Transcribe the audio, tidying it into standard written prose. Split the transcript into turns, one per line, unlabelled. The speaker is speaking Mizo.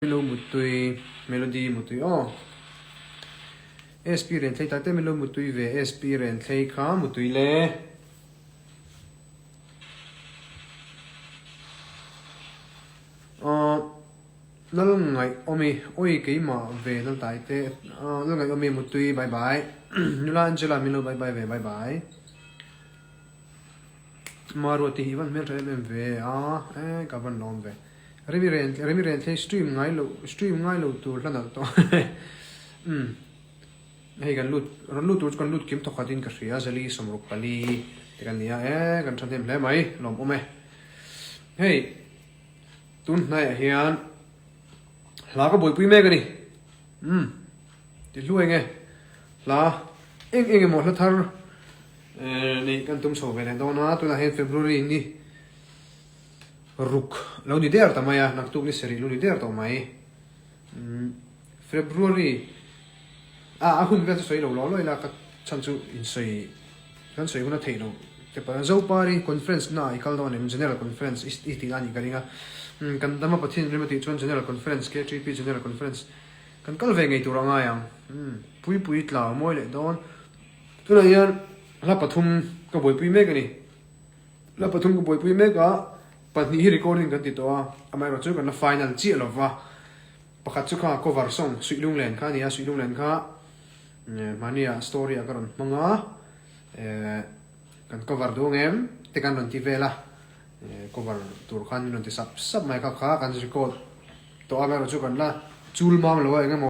Milo Mutui, Melody Mutui aw. SP Renthlei tate Milo Mutui ve SP Renthlei kha Mutui le. Lal ngaih awmi oi keimah ve lal tai te lal ngaih awmi Mutui bye bye Nula Angela Milo bye bye ve bye bye. Maruati hi van hmeltha em em ve a e ka van lawm ve. Remi ren Remi ren thlei stream ngai lo stream ngai lo tur hla nalh tawh umm hei kan lut rawn lut tur chu kan lut kim thawkhat in ka hria zali 64 te kan nia e kan thahnem hle mai lawm awm e hei tun hnaiah hian hla ka buaipui mek a ni umm ti hlu eng e hla eng eng emaw hla thar neih kan tum chho ve leh dawn a tunah hian February ni Ruk lo ni der ta mai a, naktuk ni sarih lo ni der tawh mai. February a a hun vel chu sawi lo law law ila ka chhan chu insawi kan sawi hun a theih loh te pawh Zopari conference na i kal dawn em General Conference i tih a nih ka ring a, kan dama Pathian rim a tih chuan General Conference KTP General Conference kan kal ve ngei tur a ngai ang. Puipui tlau mawi leh dawn. Tunah hian hla pathum ka buaipui mek a ni. La pathum ka buaipui mek a, pahnih hi recording kan ti tawh a, amaherawh chu kan la final chiah lo va, pakhat chu kha cover song Suih Lunglen kha a ni a, Suih Lunglen kha mahnia story ah ka rawn hmang a, kan cover duh ang em te kan rawn ti vel a, cover tur khan min rawn ti sap sap mai kha kha kan record tawh a, amaherawh chu kan la chul mam lo a engemaw.